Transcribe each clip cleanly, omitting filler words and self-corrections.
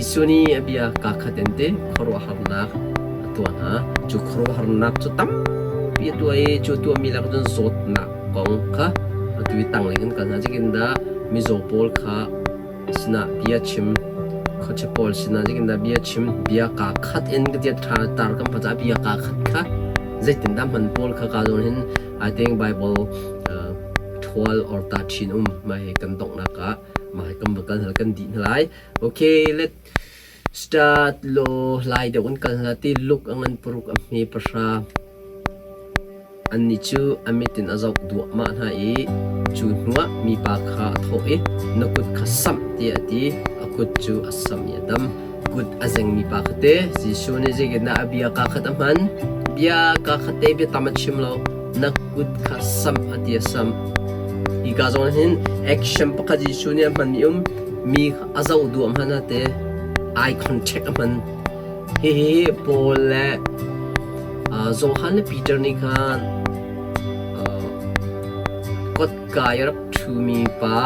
Jesuh nih a bia kaa khat in ti khuaruahharnak a tuah hna. Cu khuaruahharnak cu tampi a tuah i cu tuahmi lak cun zawtnak kong kha atu i tanglei kan kal hna. Zeitindah mizaw pawl kha sinah bia chim, khuachia pawl sinah zeitindah bia chim, bia kaa khat in ka tiat ṭha tar kan hman caah bia kaa khat kha zeitindah hman pawl kha ka zawn hin I think Bible 12 or 13 um mah hi kan donghnak ah mah hi kan va kal hna kan dih hna lai. Okay, let start lo lai deuh in kal hna ti luk a ngan paruk a hme pahra. Annih cu a mit in a zoh duahmah hna i cu hnuah mipa kha a thawh i na kut kha samh tiah a ti. A kut cu a samh i a dam. Kut a zengmi pa kha te Jesuh nih zeitindah a bia kaa khat a hman? Bia kaa khat te bia tam a chim lo. Na kut kha samh a ti a samh. Hi ka zong hin action pakhat Jesuh nih a hmanmi um mi kha a zoh duah hman a te eye contact a hman. Hihi Paul le Johan le Peter nih khan kotka i rak ṭhumi pa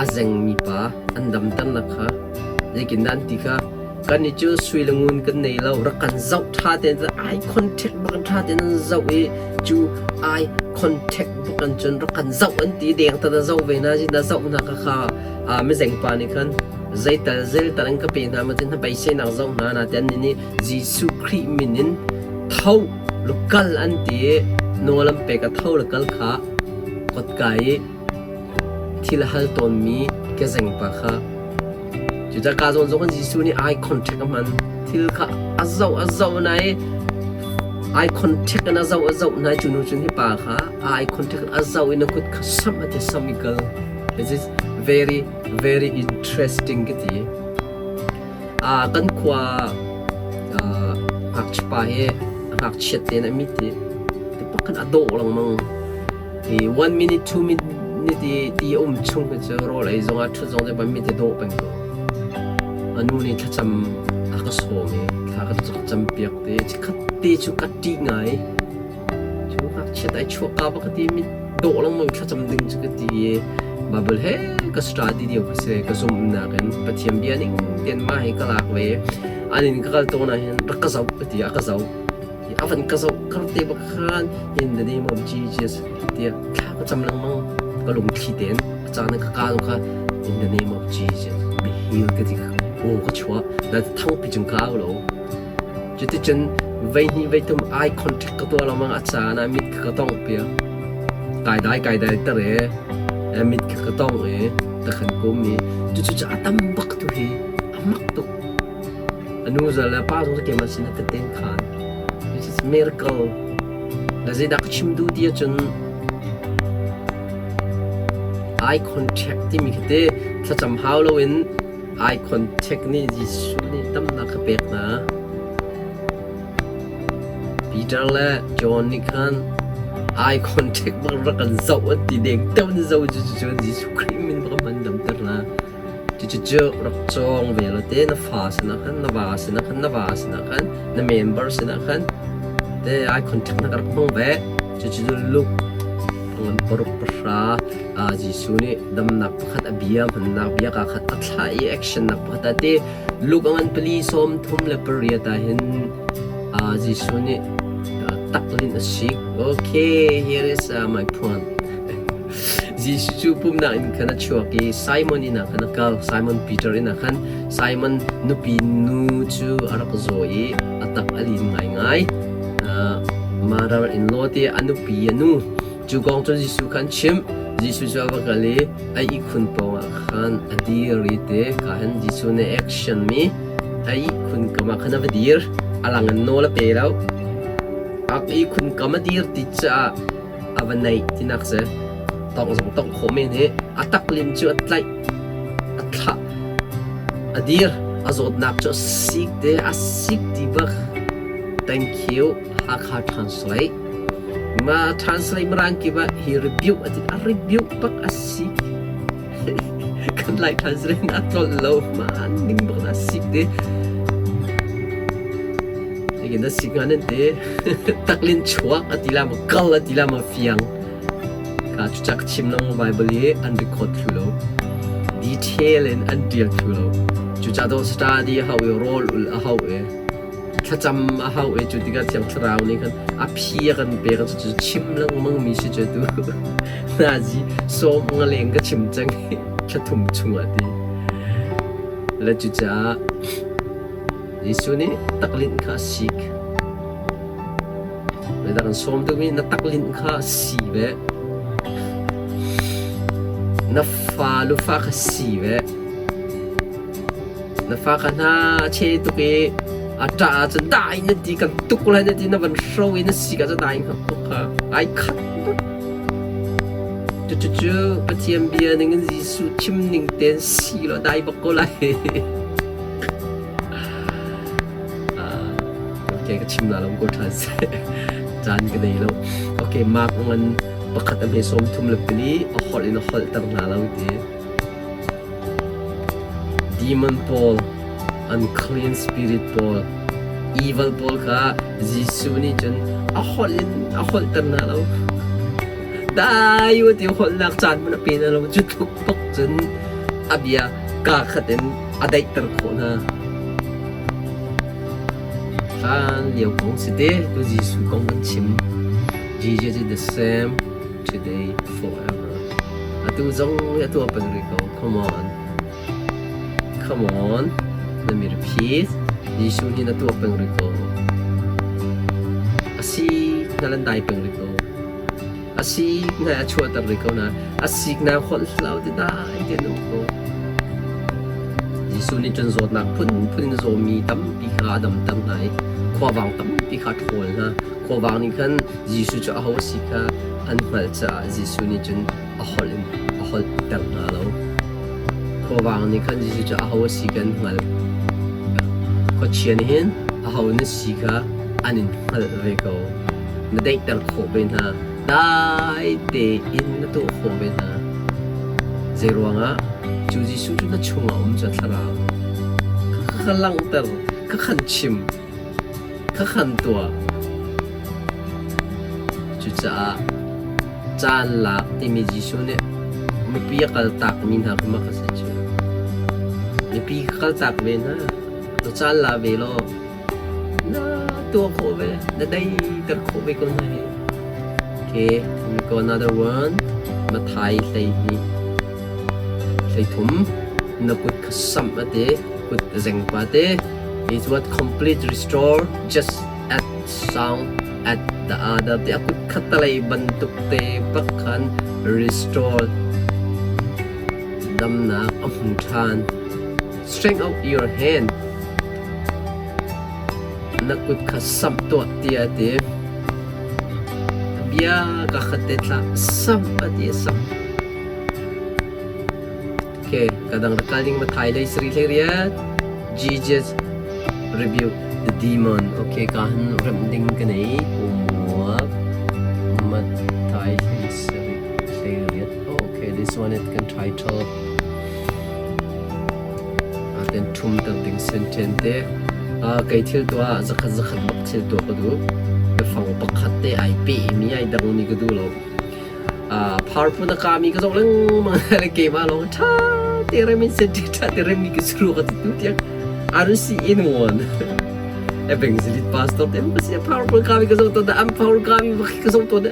a zengmi pa an damternak kha zeitindah an ti kha kannih cu sui le ngun kan nei lo rak kan zoh ṭha tein eye contact bak in ṭha tein an zoh i cu eye contact bak in cun rak kan zoh an ti deng tan a zoh ve hna na zoh hna kha kha mizeng pa nih khan zeital zeital an ka pe hna ma tin beiseinak zoh hna na ten nih Jesuh Khrih min in tho lokal an ti i nawl an pek a tho lokal kha kotka i thil a hal tawnmi kezeng pa kha cucah ka zawn zong Jesuh nih eye contact a hman thil kha a zoh a zoh na i eye contact in a zoh a zoh na cu nu cun hi pa kha eye contact a zoh in a kut kha samh a ti samh i kal this is very very interesting ka ti. Kan khua ngakchiapa hi a ngakchiat tein a mit hi pakhat a dawh lengmang. Hi one minute, two minute i ti a um chung hi cu rawl ei zongah ṭhut zong cu mit hi dawh peng ko. A nu nih thlacam a ka sawm i thla ka cam piak te chikkhat te cu ka ṭih ngai. Cu ngakchiat ai chuahka bak ka ti mit dawh lengmang thlacam ding cu ka ti i Bible he ka study lio ka si ka zumhnak in Pathian bia ning tein mah hi ka lak ve an in ka kal tawn ah hin rak ka zoh ka ti a ka zoh a van ka zoh kar te bak khan in the name of Jesus tiah thla ka cam lengmang ka lungthli tein a caan ka ka kha in the name of Jesus be healed ka ti aw ka chuah na thangpi cung ka au lo Cuticun voihnih voithum eye contact ka tuah lengmang a caan ah mit kha ka tongh piak. Kai dai kai dai ter i mit kha ka tongh i takhan kum i cucu cu a tam bak tu hi a mak tuk. A nu zal le pa zong cu keimah sin ah teten khan. This is miracle. Na zeidah ka chim duh ti ahcun eye contact timi khi te thlacam hau loin Eye contact nih Jesuh nih damnak a pek hna. Peter le John nih khan eye contact bak rak kan zoh an ti deng deuh an zoh cu cun Jesuh Khrih min bak an damter hna. Cucu rak cawng ve lo te na fa sinah khan na va sinah khan na va sinah khan na member sinah khan te eye contact na rak hmang ve. Cucu Luke pangan paruk pahra Jesuh nih damnak pakhat a bia hmannak bia kaa khat a thlah i action nak pakhat a ti. Luke a ngan pali sawm thum le pariat ah hin Jesuh nih taklin a sik. Okay, here is my point. Jesuh cu pumnak in khan a chuak i Simon inn ah khan a kal. Simon Peter inn ah khan Simon nupi nu cu a rak zaw i a tak a lin ngaingai. Mother in law ti a nupi a nu Cu kong cun Jesuh kha an chimh. Jesuh cu a va kal i a ihkhun pawngah khan a dir i te ka hin Jesuh nih action mi a ihkhun kam ah khan a va dir. A lang in nawl a pe lo. A ihkhun kam a dir ti caah a va naih tinak si. Tawng zong tawngh khawh men hi a taklin cu a tlaih, a thlah, a dir, a zawtnak cu a sik te, a sik ti bak. Thank you Hakha Translate. Ma translate mirang kip ah hi rebuke a ti a rebuke bak a si kan lai translate a tlolh lo ma ning bak na sik te Ikin na sik nga nan te taklin chuak a ti la ma kal a ti la ma fiang ka chu chak chim nang Bible hi an record thlu lo detail in an tial thlu lo. Cucaah dawh study a hau i rawl ul a hau i thlacam a hau i cu tikah Thiang Thlarau nih khan a phi a kan pek cucu chim lengmang mi si cu tu nazi sawm nga leng ka chim cang i thla thum chungah ti. Le cucaah Jesuh nih taklinh kha a sik. Zeidah kan sawm tukmi na taklinh kha si ve. Na fa lufa kha si ve. Na fa kha hna a che tuk i a ṭah ahcun dai na ti kan tuk lai na ti na van hro i na sik ahcun dai hnga tuk kha ai khat bak. Cucu Pathian bia ning in Jesuh chim ning tein si law dai bak ko lai. Okay, ka chim na lo ko ṭhan seh. Caan ka nei lo. Okay, Mark ngan pakhat a hme 34 a holh in a holhter hna lo ti. Demon pawl, unclean spirit pawl, evil pawl kha Jesuh nih cun a holh in a holhter hna lo. Dai u ti holhnak caan hmanh a pe hna lo. Cu tluk bak cun a bia kaa khat in a daihter khawh hna. Hlan lio kong si te, tu Jesuh kong kan chim. Jesus is the same today forever. Atu zong a tuah peng rih ko. Come on. Come on. Let me repeat. Jesuh nih na tuah peng rih ko. Asi na lan dai peng rih ko. A sik ngai a chuahter rih ko nain a siknak holh hlau ti dai tein um ko. Jesuh nih cun zawtnak phunphun in a zawmi tampi kha a damter hna i khuavang tampi kha a ṭhawl hna. Khuavang nih khan Jesuh cu aho a si kha an hngalh caah Jesuh nih cun a holh in a holhter hna lo. Khuavang nih khan Jesuh cu aho a si kha an hngalh. Khuachia nih hin aho na si kha an in hngalh ve ko. Na daihter khawh ve hna. Dai tein na tuah khawh ve hna. Zeiruangah cu Jesuh cu na chungah um cu thlarau kha langhter, kha khan chim, kha khan tuah. Cucaah caan lak timi Jesuh nih mipi a kaltakmi hna kha mah kha si cu. Mipi kha kaltak ve hna. Na caan la ve law Na tuah khawh ve, na deiter khawh ve ko hna hi. Okay, we go another one. Mathai 12 13 na kut kha samh a ti, kut zeng pa te. Is what complete restore just at sound at the other te a kut khatalei bantuk te bak khan restore damnak a hmu ṭhan. Stretch out your hand. Na kut kha samh tuah tiah a ti. Bia ka khat te thlah samh a ti a samh. Okay, kadang rak kal ding Mathai lei sari hlei riat. Jesus rebuke the demon. Okay, ka han rem ding ka nei. Umuak Mathai hlei sari hlei riat. Okay, this one it kan title. Ten ṭhum ter ding senten te kei thil tuah ah zakhat zakhat bak thil tuah ka duh. Biafang pakhat te ai pe mi ai dang mi ka duh lo. Phar phun a ka mi ka zoh lengmang le keimah lawng ṭha te rem in sen ṭha te rem mi ka suru ka ti tu tiang I don't see anyone. Evangelist pastor te ka si phar phun ka mi ka zoh tawn am phar ka mi bak ka zoh tawn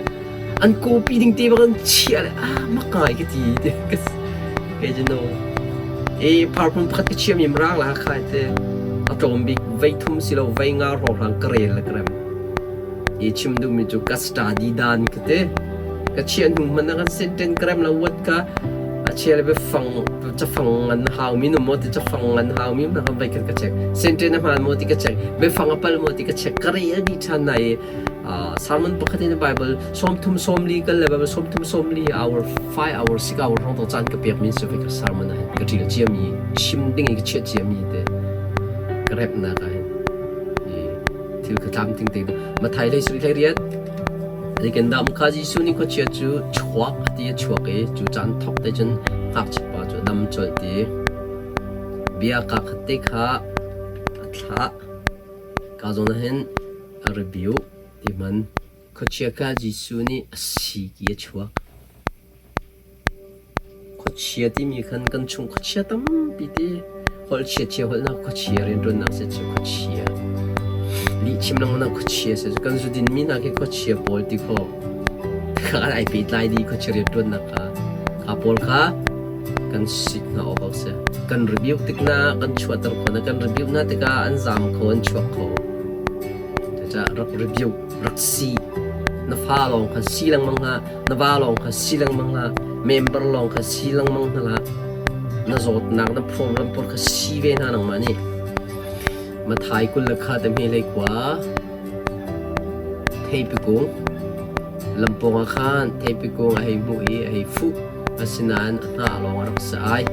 an copy ding te bak an chia le ah mak ngai ka ti te kei cu no e parpum pakhat ka chiami mrang la khai te a tlawm bik vei thum si lo vei nga hrawng ka rel le ka rem i chim duhmi cu ka study dan ka te ka chia hnu hman na kan senten ka rem lo wat ka a chia le fang cafang ngan hau mi nu mo ti cafang ngan hau mi na ka vai ka check senten a hman mo ti ka check befang a pal mo ti ka check ka rel di than nai Sermon pakhat in Bible 34 kal le Bible 34 hour 5 hour 6 hour hrawng to caan ka pek min si ka sermon ah ka ṭial ciami chim ding i ka chiah ciami te ka remnak ah hin thil ka tlam ting te Mathai lei sui hlei riat Zeiken dah mukha Jesuh nih khuachia cu chuak a ti a chuak i cu caan thok te cun ngakchia pa cu a dam colh ti bia kaa khat te kha a thlah ka zawn ah hin A rebuke ti hman. Khuachia kha Jesuh nih a si ki a chuak. Khuachia timi khan kan chung khuachia tampi ti. Holh chia holhnak khuachia rianṭuannak si cu khuachia. Lihchim lengmang khuachia si cu kan zudin mi hna khi khuachia pawl ti khawh. Kha ai pehtlai dih khuachia rianṭuannak kha. Kha pawl kha kan sik hna awk a si. Kan rebuke tik na kan chuahter khawh na kan rebuke hna tikah an zaam kho an chuak kho. Cucaah rak rebuke rak si. Na fa lawng kha si lengmang hlah. Na va lawng kha si lengmang hlah. Member lawng kha si lengmang hna hlah. Na zawtnak na program pawl kha si ve hna nangmah nih. Mathai 20 le kha te hme hlei khua theipi kung lampawng ah khan theipi kung a hei hmuh i a hei fuh. Asinain a hnah lawng a rak si ai.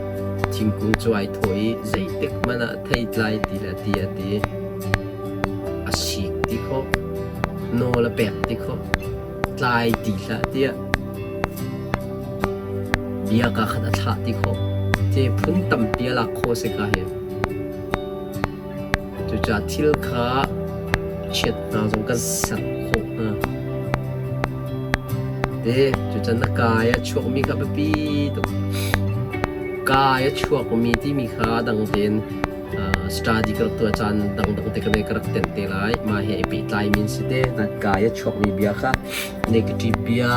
Thingkung cu ai thawh i zeitik hmanh ah theitlai ti le ti a ti. A sik ti khawh, nawl a pek ti khawh, tlai ti hlah tiah bia kaa khat a thlah ti khawh. Te phun tampi a lak khawh si ka hi. Cucaah thil kha chiat hna zong kan ser khawh hna. Te cucan na kai a chuakmi kha biapi tuk. Kai a chuakmi timi kha dang tein study ka rak tuah caan dangdang te ka nei ka rak tenh te lai. Mah he i pehtlai min si te. Na kai a chuakmi bia kha negative bia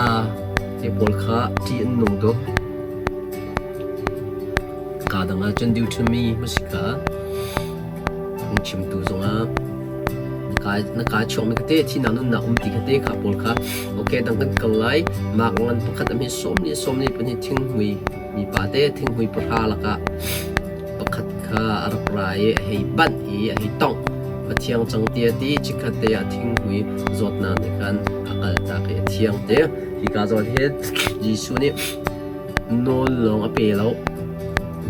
te pawl kha ṭih an nung tuk. Kaa dang ahcun Deuteronomy hmasika phungchimtu zongah na kaa chuakmi kha te thihnak nunnak um ti kha te kha pawl kha okay dang kan kal lai. Mark ngan pakhat a hme 42 thinghmui mipa te thinghmui pahra lakah pakhat kha a rak ra i a hei banh i a hei tongh. A thiang cang ti a ti. Chikkhat te ah thinghmui zawtnak nih khan a kaltak i a thiang te. Hika zawn hi Jesuh nih Nawl lawng a pe lo.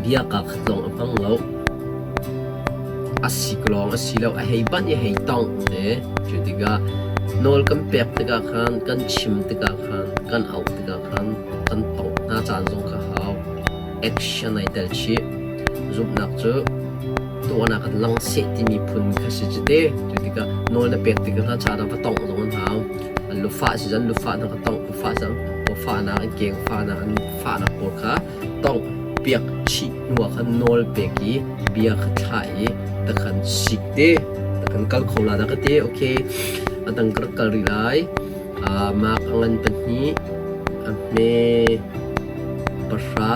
Bia kaa khat lawng a hmang lo. A sik lawng a si lo. A hei banh i a hei tongh te. Cu tikah nawl kan pek tikah khan, kan chim tikah khan, kan auh tikah khan kan tongh hna caan zong kha hau. Action ai tel chih. Zumhnak cu tuahnak in lang seh timi phun kha si cu te. Cu tikah nawl na pek tikah khan caan ah va tongh zong an hau. An lufah si cun lufah hna kha tongh fahnak fahnak an keng fahnak an fahnak pawl kha tongh piak chih hnu ah khan nawl pek i bia kha thlah i takhan sik te takhan kal kho la dah ka ti. Okay, a dang ka rak kal rih lai. Mark a ngan pahnih a hme pahra.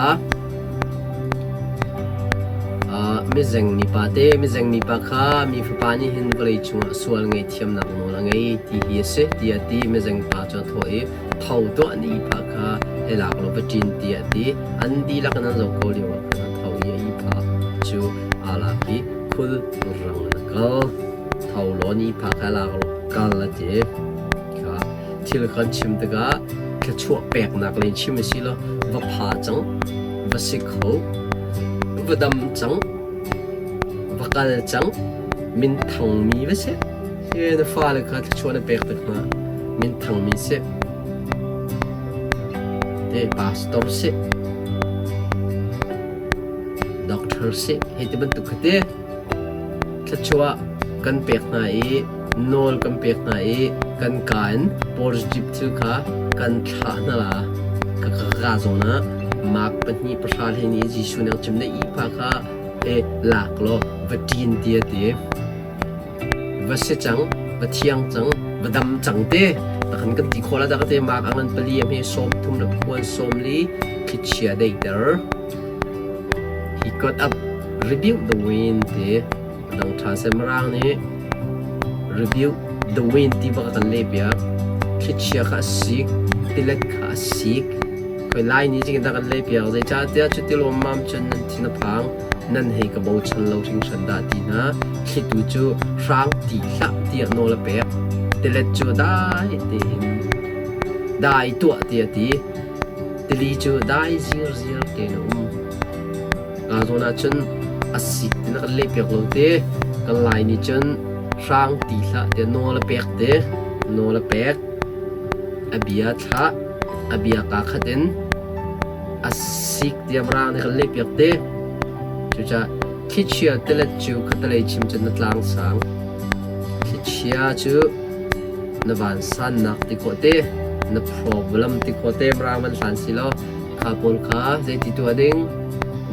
Mizeng mipa te mizeng mipa kha mi fapa nih hin vawlei cungah sual ngaihthiamnak nawl a ngei ti hi a si tiah a ti. Mizeng pa cu a thawh i, "Tho tuah, na ihphah kha i lak law va ṭin," tiah a ti. An dihlak in an zoh ko lioah khan a tho i a ihphah cu aa lak i khul rang in a kal. Tho law na ihphah kha i lak law kal, a ti. Kha thil kan chim tikah thluachuah peknak lei chim a si lo, va pha cang, va si kho, va dam cang, va kal cang, minthangmi va si. Hi na fale kha thluachuah na pek tik hna, minthangmi si. Te pastor si, doctor si, hei ti bantuk kha te. Thluachuah kan pek hna i nawl kan pek hna i kan kaa in positive thil kha kan thlah hna la. Ka ka zawn ah Mark pahnih pahra hlei nih Jesuh nih a chim na ihphah kha e lak law va ṭin ti a ti. Va si cang, va thiang cang, va dam cang te. Takhan kan ti khawh la dah ka te Mark a ngan pali a hme sawm thum le pakua sawm li thlichia deiter. He got up, rebuke the wind ti dang ṭha seh. Mirang nih rebuke the wind ti bak a kan lehpiak. Thlichia kha a sik, tilet kha a sik. Khoi Lai nih zeitin dah kan lehpiak? Zeicahtiah cuti lawmmam cun nan thin a phang, nan hei ka bochan lo hringhran dah ti hna. Thlitu cu hrang ti hlah tiah nawl a pek. Tilet cu dai tein dai tuah tiah a ti. Tili cu dai zirziar tein a um. Kaa zawn ahcun a sik tin a kan lehpiak lo te. Kan Lai nih cun hrang ti hlah tiah nawl a pek te. Nawl a pek. A bia thlah. A bia kaa khat in a sik tiah Mirang nih kan lehpiak te. Cucaah thlichia tilet cu khatalei chim cun na tlang sang. Thlichia cu na vansannak ti khawh te, na problem ti khawh te mirang van hlan si law kha pawl kha zeiti tuah ding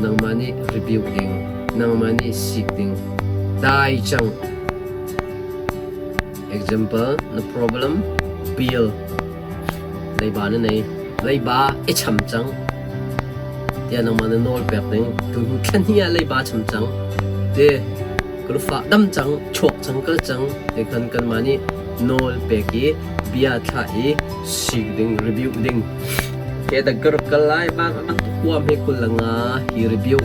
nangmah nih review ding. Nangmah nih sik ding. Dai cang. Example, na problem, bill, leiba na nei, leiba i cham cang. Tiah nangmah na nawl pek ding. Tu hnu thla hnih ah leiba cham cang. Te, ka dam cang, chuak cang, kal cang. Te khan kanmah nih nawl pek i bia thlah i sik ding, review ding. Ke da gar kal lai bang a huam he kul nga he review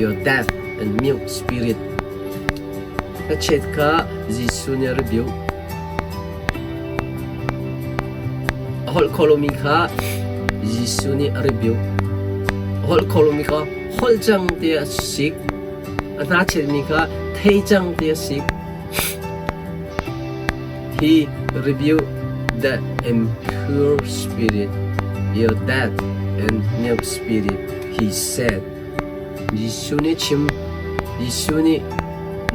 your deaf and mute spirit. Ka chet kha Jesuh nih a review. A holh kho lomi kha Jesuh nih a review. A holh kho lomi kha holh cang tiah a sik. A hna chetmi kha thei cang tiah a sik. He rebuked the impure spirit, your deaf and mute spirit, he said. Jesuh nih chim, Jesuh nih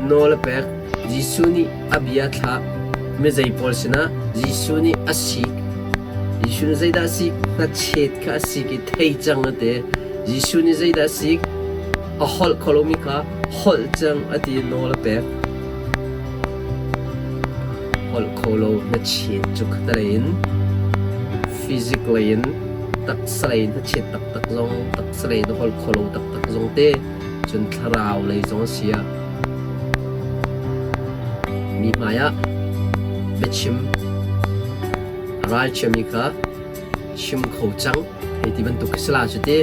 nawl a pek, Jesuh nih a bia thlah, mizei pawl sinah Jesuh nih a sik. Jesuh nih zeidah a sik? Hnachet kha a sik i thei cang a ti. Jesuh nih zeidah a sik? A holh kho lomi kha holh cang a ti i nawl a pek. Holh kho lo na chet cu khatalei in physically in taksa lei in na chet taktak zong taksa lei in na holh kho lo taktak zong te cun thlarau lei zong a si ah mi hmai ah biachim a ralchiami kha chim kho cang hei ti bantuk khi si la cu ti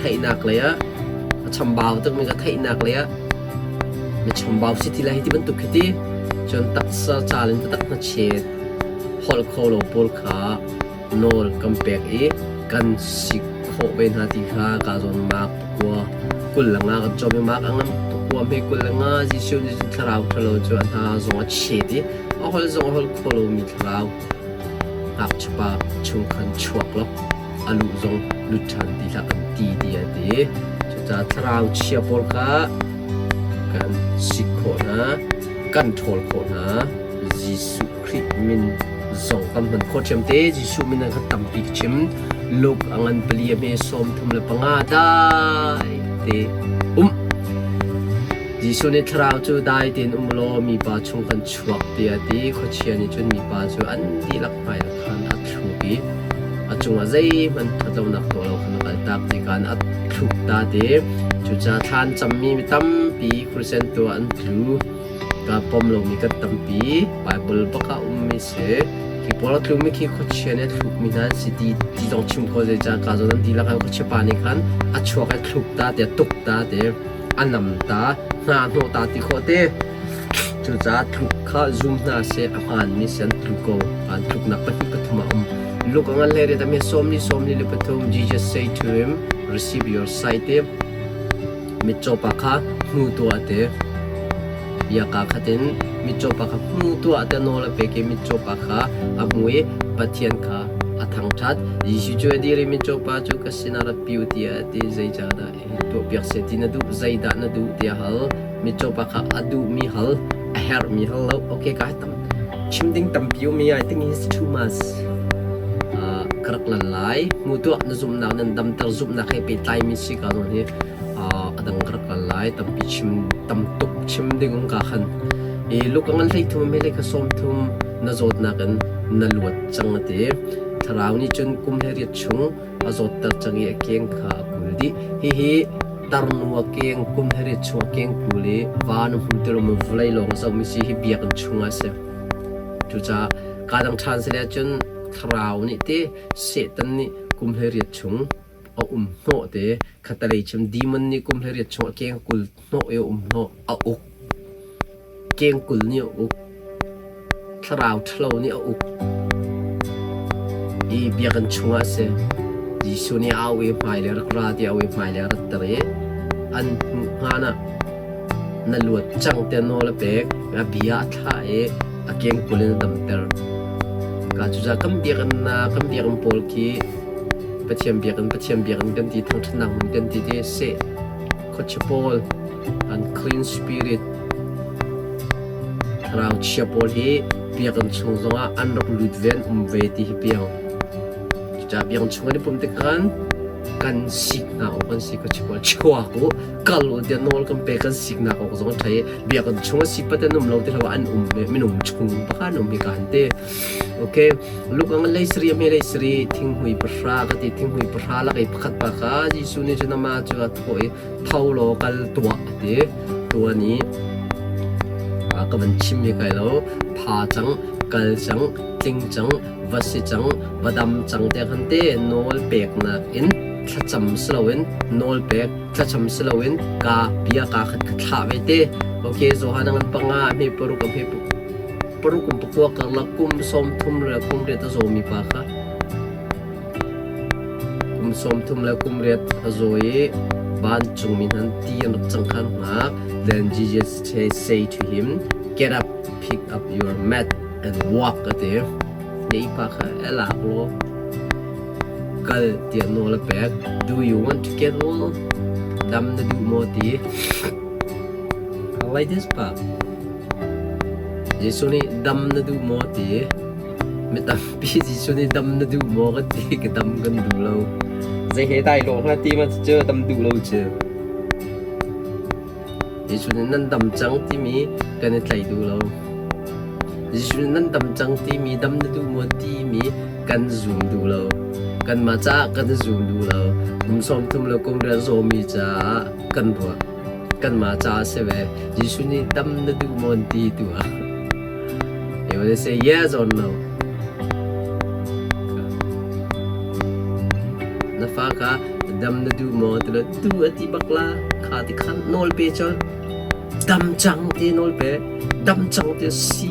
theihnak lei ah a chambau tukmi ka theihnak lei ah na chambau si ti lai hei ti bantuk khi ti cun taksa cal in taktak na chet holh kho lo pawl kha nawl kan pek i kan sik khawh ve hna ti kha ka zawn mak pakua 25 kan cawm i mak a ngam pakua hme 25 Jesuh nih cun thlarau ṭhalo cu a hna zong a chet i a holh zong a holh kho lomi thlarau ngakchiapa chung khan chuak law a luh zong lut ṭhan ti hlah kan ti tiah a ti. Cucaah thlarau chia pawl kha kan sik khawh hna, kan ṭhawl khawh hna. Jesuh Khrih min zong kan hman khawh ṭhiam te. Jesuh min kha tampi ka chim. Luke a ngan pali a hme 35 dai te um. Jesuh nih thlarau cu dai tein um law mipa chung kan chuak tiah a ti. Khuachia nih cun mipa cu an dihlak hmaiah khan a thluk i a cungah zeihmanh ṭhatlonak tuah lo khan a kaltak ti khan a thluk ta ti. Cucaah thla an cammi mi tampi Christian tuah an tlu. Ka pom lomi kan tampi. Bible bak ah ummi si. Khi pawl a tlumi khi khuachia nih a thlukmi hna an si ti ti zong chim ko zeicah ka zawn an dihlak an khuachia pa nih khan a chuak i thluk ta ti a tuk ta ti. A nam ta, hna hnawh ta ti khawh te. Cucaah tluk kha zum hna seh a hmaanmi si an tlu ko. An tluknak pahnih pathum a um. Luke a ngan hlei riat a sawmli sawmli le pathum Jesus say to him, receive your sight. Mitcaw pa kha hmu tuah te. Biaka khatin mitcaw pa kha hmu tuah te nawl a pek i mitcaw pa kha a hmu i Pathian kha a thangṭhat. Jesuh cu a dir i mitcaw pa cu ka sinah rat pi u tiah a ti. Zeicahdah tuahpiak seh ti na duh zeidah na duh tiah hal mitcaw pa kha a duhmi hal a herhmi hal lo okay ka tam chim ding tampi um i I think it's too much ka rak lan lai mu tuah na zumhnak nan damter zumhnak he pehtlai mi si ka zawn hi a dang ka rak lan lai tampi chim tam tuk chim ding um ka khan i luk ngan hlei thum he hlei kha sawm thum na zawtnak in na luat cang ati thlarau nih cun kum he riat chung a zawtter cang i a keng kha a kul dih. Hihi tarnu a keng kum heriat chung a keng kul i van a hmu ti lomi vawlei lawng a zohmi si hi biakinn chungah a si. Cucaah kaa dang ṭhan sile ahcun thlarau nih te Satan nih kum 18 chung a um hnawh te khatalei chim demon nih kum 18 chung a keng kul hnawh i a um hnawh a uk. Kengkul nih a uk. Thlarau ṭhalo nih a uk. I biakinn chungah a si. Jesuh nih a au i hmailei rak ra tiah a au i hmailei a ratter i an hmuh hngan ah na luat cang tiah nawl a pek. A bia a thlah i a kengkul in a damter. Ka cucaah kan biakinn kan biakinn pawl khi Pathian biakinn Pathian biakinn kan ti thangṭhatnak hmun kan ti ti seh khuachia pawl unclean spirit thlarau chia pawl hi biakinn chung zongah an rak lut ve an um ve ti hi piang. Cucaah biakinn chung an i pum tik khan. Kan siknak awk an si ka chim chuak u kal u tiah nawl kan pek kan siknak awk zong a ṭha i biakinn chung a si pat an um lo ti hlah an um minung chung bak an um hi ka han ti. Okay, Luke ang lei sari a hme lei sari thinghmui pahra ka ti thinghmui pahra lak i pakhat pa kha Jesuh nih cun amah cu a thawh i tho law kal tuah a ti. Tuan i ka van chim hi kai lo pha cang kal cang tling cang va si cang va dam cang te khan te nawl peknak in thlacam si loin nawl pek thlacam si loin ka bia ka khat ka thlah ve te. Okay, Johan ngan panga hme paruk hme paruk kum pakua karlak kum 30 le kum riat a zawmi pa kha kum 30 le kum riat a zaw i vancungmi hna ti an rak cang khan hngak. Then Jesus say to him, "Get up, pick up your mat and walk," a ti. Na pa kha a lak law kal tiah nawl a pek. Do you want to get well? Dam na duh maw ti? I like this pa. Jesuh nih dam na duh maw ti? Mi tampi Jesuh nih dam na duh maw kan ti ka dam kan duh lo. Zei he dai lo hnga ti ma cu dam duh lo cu. Jesuh nih nan dam cang timi kan i tlaih duh lo. Jesuh nih nan dam cang timi dam na duh maw timi kan zum duh lo. Kanmah caah kan zum duh lo. Kum 30 le kum riat zawmi caah kan ruah. Kanmah caah si ve. Jesuh nih dam na duh maw an ti tu ah. They will say yes or no. Na fa kha dam na duh maw ti le tu a ti bak la kha ti khan nawl pe chol dam cang ti nawl pe dam cang ti si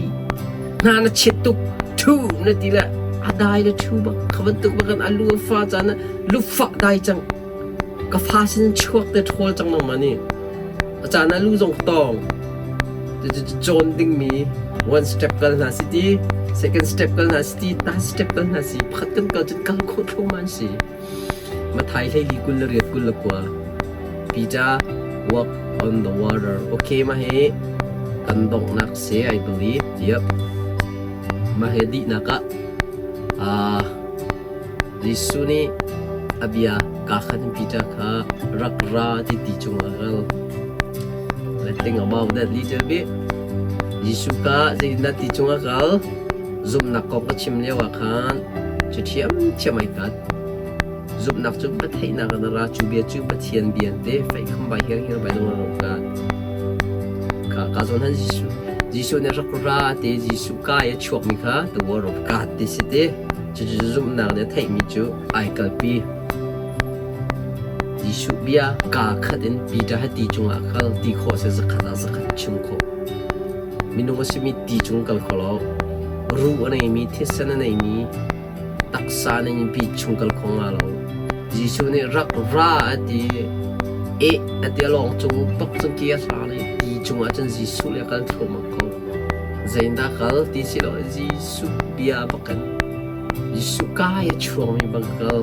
hna na chet tuk thu na ti le a dai le thu bak kha bantuk bak kan alu fa chan lu fa dai cang ka fa sin chuak te ṭhawl cang nangmah nih a caan ah lu zong tawng cawn dingmi one step kal hna si ti second step kal hna si ti third step kal hna si pakhat kan kal cun kal khawh thluahmah an si Mathai hleili 28 29 Peter walk on the water okay mah hi kan donghnak si I believe yep mah hi dihnak ah uh, Jesuh nih a bia kaa khat in Peter kha rak ra ti ti cungah a kal. Let's think about that little bit. Jesuh ka zeitindah ti cungah kal? Zumhnak kong ka chim lio ah khan cu ṭhiamṭhiam ai kat. Zumhnak cu patheihnak in a ra, cu bia cu Pathian bia an ti. Fei kham bai hir hir bai dong ro ka. Ka ka zawn han Jesuh. Jesuh nih rak ra ti Jesuh ka i a chuakmi kha the word of God ti si ti. Cucu zumhnak nih a theihmi cu ai kalpi. Jesuh bia kaa khat in Peter he ti cungah kal ti khawh si zakhat ah zakhat chim khawh. Minung a simi ti cung kal kho lo. Ruh a neimi, thisen a neimi, taksa a neimi pi chung kal kho nga lo. Jesuh nih rak ra a ti. Eh a ti a lawng cung pak cun ki a hlang i ti cungah cun Jesuh le a kal thluahmah ko. Zeidah kal ti si lo Jesuh bia bakin Jesuh kai a chuakmi bang ka kal.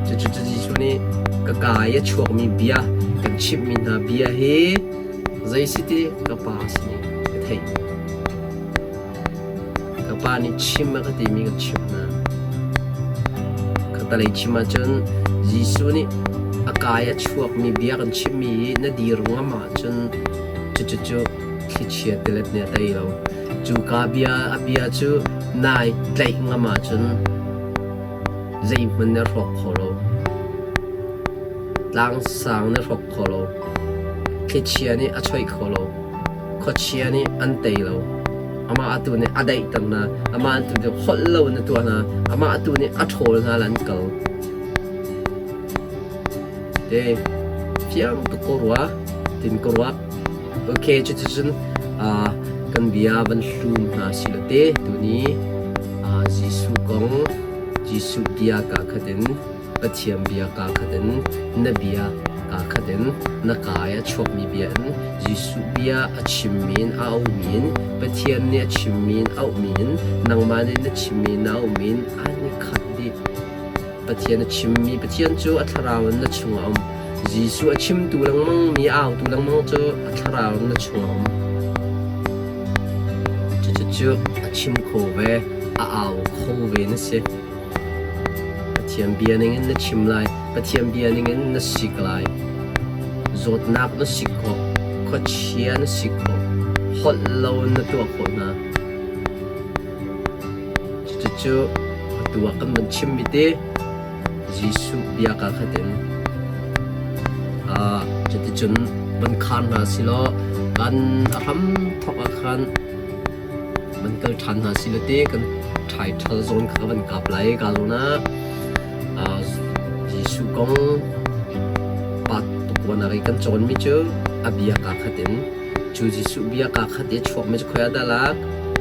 Cucu Jesuh nih ka kai a chuakmi bia kan chimhmi hna bia hi zei si ti ka pa sin ka theih. Ka pa nih chim a ka timi ka chimh hna. Khatalei chim ahcun Jesuh nih a kai a chuakmi bia kan chimmi hi na dir ngam ahcun cucu thlichia tilet nih a tei lo. Cu ka bia a bia cu nai tlaih ngam ahcun zeihmanh na hrawk kho lo. Tlang sang na hrawk kho lo. Thlichia nih a choih kho lo. Khuachia nih an tei lo. Amah atu nih a daihter hna. Amah atu nih holh lo in a tuah hna. Amah atu nih a ṭhawl hna le an kal. Te fiang tuk ko rua, tin ko rua. Okay, cuticun kan bia van hlum hna si lo te tuni Jesuh kong Jesuh bia kaa khat in Pathian bia kaa khat in na bia kaa khat in na kaa i a chuakmi bia in Jesuh bia a chimmi in a aumi in Pathian nih a chimmi in auhmi in nangmah nih na chimmi na auhmi in an i khat dih. Pathian a chimmi Pathian cu a thlarau in na chungah a um. Jesuh a chimtu lengmang mi a autu lengmang cu a thlarau in na chungah a um. Cucu a chim kho ve, a au kho ve na si. Pathian bia ningin na chim lai. Pathian bia ningin na sik lai. Zawtnak na sik khawh, khuachia na sik khawh, holh lo na tuah khawh hna. Cucu atu ah kan van chimmi te Jesuh bia kaa khat in cuticun van khar hna silaw kan a hram thawk ah khan van kal ṭhan hna silo te kan ṭhaiṭhal zawn kha ka van kap lai ka zawn ah Jesuh kong pa tukvuanak i kan cawnmi cu a bia kaa khat in cu Jesuh bia kaa khat i a chuakmi cu khoi ah dah lak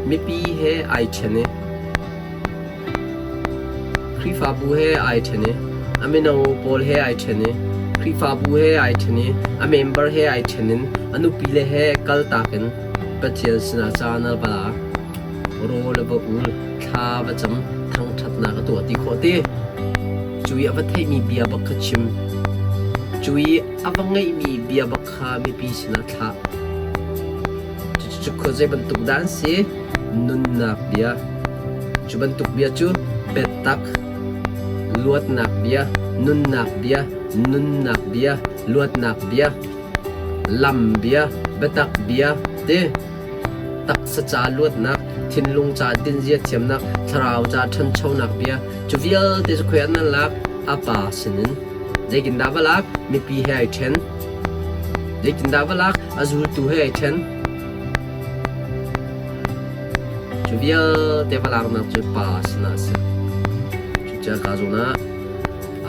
mipi he ai ṭhen i Khrihfabu he ai ṭhen i a mino pawl he ai ṭhen i Khrihfabu he ai ṭhen i a member he ai ṭhen in a nupile he kaltak in Pathian sinah caan a va la. Rawl a va ul, thla va cam, thangṭhatnak a tuah ti khawh ti. Cu i a va theihmi bia bak kha chim. Cu i a va ngeihmi bia bak kha mipi sinah thlah. Cucu khuazei bantuk dah an si? Nunnak bia. Cu bantuk bia cu biatak, luatnak bia, nunnak bia, nunnak bia, luatnak bia, lam bia, biatak bia ti taksa ca luatnak, thinlung ca dinzia thiamnak, thlarau ca ṭhanchonak bia, cu vialte cu khoi ah nan lak? A pa sinin. Zeitindah va lak? Mipi he ai ṭhen. Zeitindah va lak? A zultu he ai ṭhen. Cu vialte va laknak cu Pa sinah a si. Cucaah ka zawn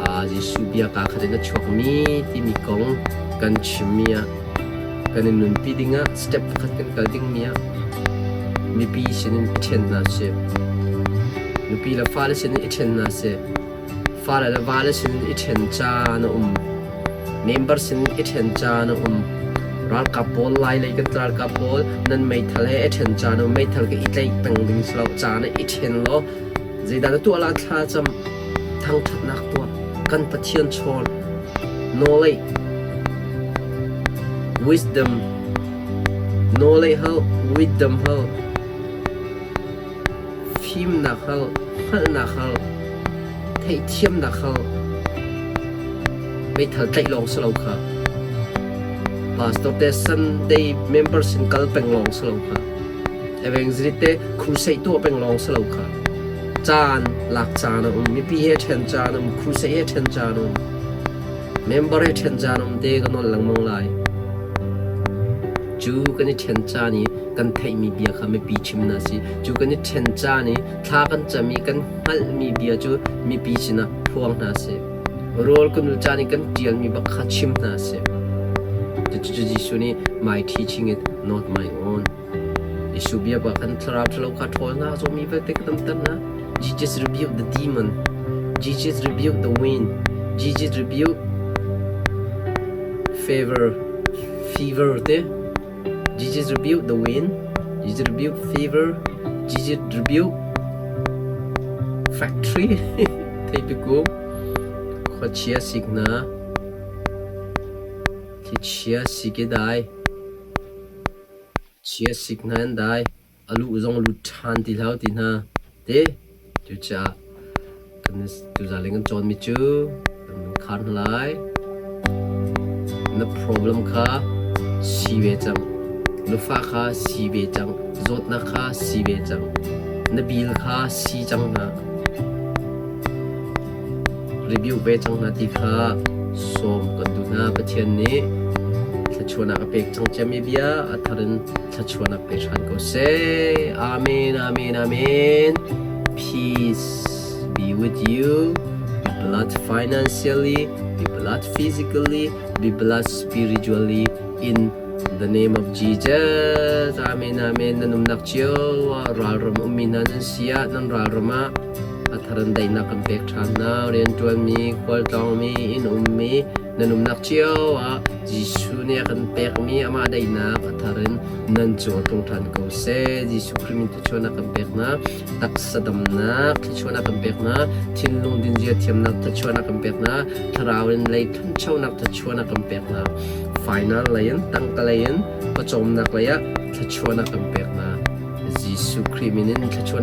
ah Jesuh bia kaa khat in a chuakmi timi kong kan chimmi ah kan i nunpi dingah step pakhat kan kal dingmi ah mipi sinin i ṭhen hna sih. Nupi le fale sinin i ṭhen hna sih. Fale le vale sinin i ṭhen caan a um. Member sinin i ṭhen caan a um. Ralkap pawl Lailei kan ralkap pawl nan meithal he i ṭhen caan a um. Meithal ka i tlaih peng ding si lo. Caan ah i ṭhen law zeidah na tuah la thla cam thangṭhatnak tuah. Kan Pathian chawn. Knowledge, wisdom, knowledge hal, wisdom hal. Fimnak hal, hngalhnak hal, theihthiamnak hal, meithal tlaih lawng si lo kha. Pastor te Sunday member sin kal peng lawng si lo kha. Evangelist te crusade tuah peng lawng si lo kha. Caan lak caan a um, mipi he ṭhen caan a um, crusade he ṭhen caan a um. Member he ṭhen caan a um te ka nawl lengmang lai. Cu kan i ṭhen caan i kan theihmi bia kha mipi chim hna sih. Cu kan i ṭhen caan i thla kan cam i kan hngalhmi bia cu mipi sinah phuang hna sih. Rawl kan ul caan i kan ṭialmi bak kha chim hna sih. Cucu Jesuh nih my teaching is not my own. Jesuh bia bak khan thlarau ṭhalo kha ṭhawl hna, a zawmi vialte ka damter hna. Jesus rebuked the demon. Jesus rebuked the wind. Jesus rebuked fever, fever te. Jesus rebuked the wind. Jesus rebuked fever. Jesus rebuked factory. Theipi kung. Khuachia sik hna. Thlichia sik i dai. Chia sik hna an dai. A luh zong lut ṭhan ti hlah ti hna ti. Cucaah kan tuzaan kan cawnmi cu kan khar hna lai. Na problem kha si ve cang. Nufa kha si ve cang. Zawtnak kha si ve cang. Na bil kha si cang hna. Review ve cang hna ti kha sawm kan duh hna. Pathian nih thluachuahnak a pek cang ciami bia a thar in thluachuahnak pe ṭhan ko seh. Amen, amen, amen. Peace be with you. Be blessed financially, be blessed physically, be blessed spiritually in the name of Jesus. Amen, amen. Nan umnak cio ah ralram ummi hna nan si ah nan ralram ah a thar in daihnak kan pek ṭhan hna. Rianṭuanmi, khualtlawngmi, inn ummi nan umnak cio ah Jesuh nih a kan pekmi amah daihnak a thar in nan cung a tlung ṭhan ko seh. Jesuh Khrih min thluachuahnak kan pek hna. Taksa damnak thluachuahnak kan pek hna. Thinlung dinzia thiamnak thluachuahnak kan pek hna. Thlarau in lei ṭhanchonak thluachuahnak kan pek hna. Final lei in tangka lei in pawcawmnak lei ah thluachuahnak kan pek hna. Jesuh Khrih min in thluachuahnak.